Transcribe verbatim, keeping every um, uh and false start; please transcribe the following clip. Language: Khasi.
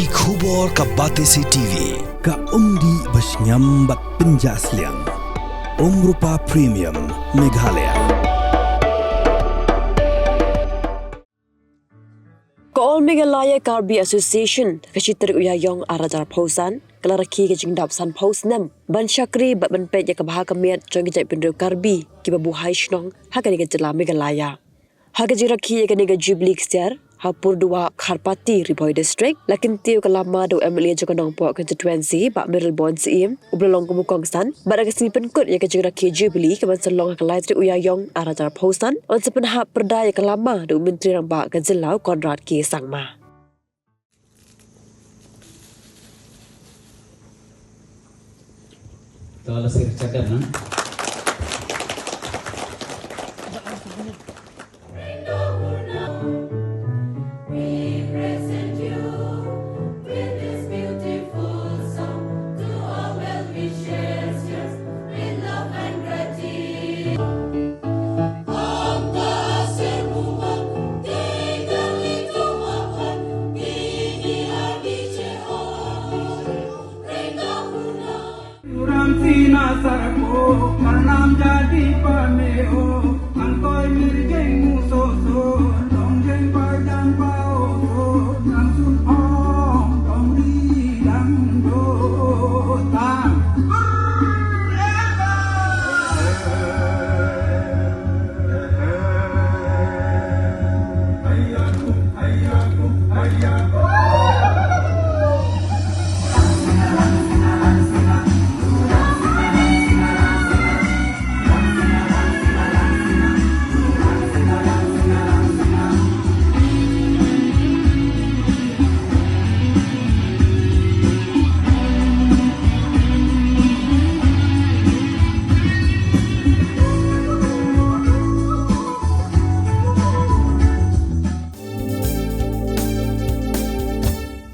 Ki khubor ka Batesi T V, ka umdih ba shngiam bad pynjah sliang. Umrupa Premium, Meghalaya. Ka All Meghalaya Karbi Association, ka shi tarik u Ïaïong ar hajar phew san, ka la rakhe ka jingdap san phew snem ban shakri bad ban peit ïa ka bha ka miat jong ki jaitbynriew Karbi kiba buh hai shnong ha kane ka jylla Meghalaya. Ha ka jingrakhe ïa kane ka Jubilee Ksiar ha Purduwa, Kharpati, Ri Bhoi District, la kyntiew ka lama da u M L A jong ka Nongpoh Constituency, Bah Mayralborn Syiem, uba la long kum u kongsan, bad ha ka sngi pynkut ïa ka jingrakhe Jubilee kaban sa long ha ka lai tarik u Ïaïong ar hajar phew san, yn sa pynhap pyrda ïa ka lama da u Myntri Rangbah ka jylla u Conrad K Sangma. To la sir cakap na. We present you with this beautiful song to our well-wishers, yes, with love and gratitude.